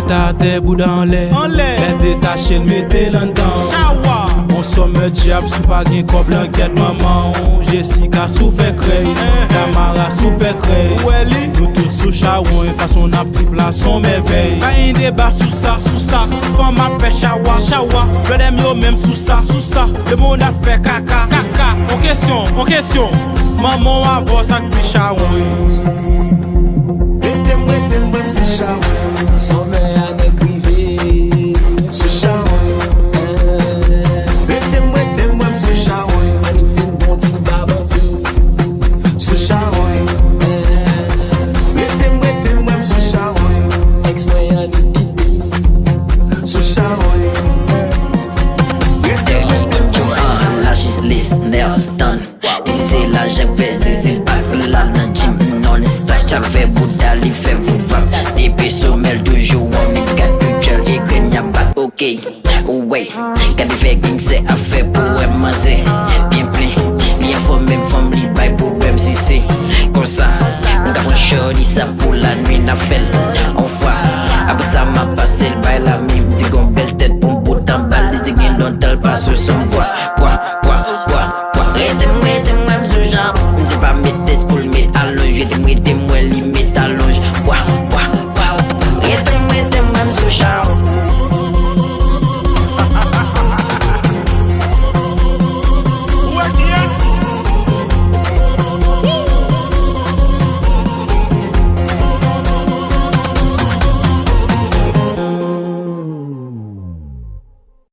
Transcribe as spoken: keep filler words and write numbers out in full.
Atè bouda anlè. Anlè. Lè detache l mete l anndan. Chawa. Bon sòmè dyab si w pa gen kòb langèt manman w. Jessica si w fè krèy. Tamara si w fè krèy. Ou wè li. Nou tout sou chawony fason n ap trip la s on mèvèy. Pa gen deba sou sa, sou sa. Fanm ap fè chawa, chawa. Blòdè m yo menm sou sa, sou sa. Lemonn ap fè kaka, kaka. On kesyon, on kesyon. Manman w avè w sa k pi chawony. Rete m, rete m, mwen m sou chawony. Sòmè a nèg rive. Sou chawony. Rete m, rete m, mwen m sou chawony. Annik vin bon ti babankou. Sou chawony. Rete m, rete m, mwen m sou chawony. Ex mwen annik kite. Sou chawony. Rete m, rete m, mwen m sou chawony. Lajis listeners done. Disi se lajan k fè zizi l pa k la nan gym non stop. Chak fè bouda li fè vouvap. Depi somèl toujou on nèg gad de djèl e grenn y ap bat. Ok, wey. Gade fè gangstè ap fè pou wè manzè byen plen. Li enfòme m fanm li bay pwoblèm si se konsa. M ka pran shorty sa pou lanwi n ap fè l on fwa. Apre sa m ap pase l bay lami m di gon bèl tèt pou m pote anba l. Li di gen lontan l pa sou son bwa. Bwa.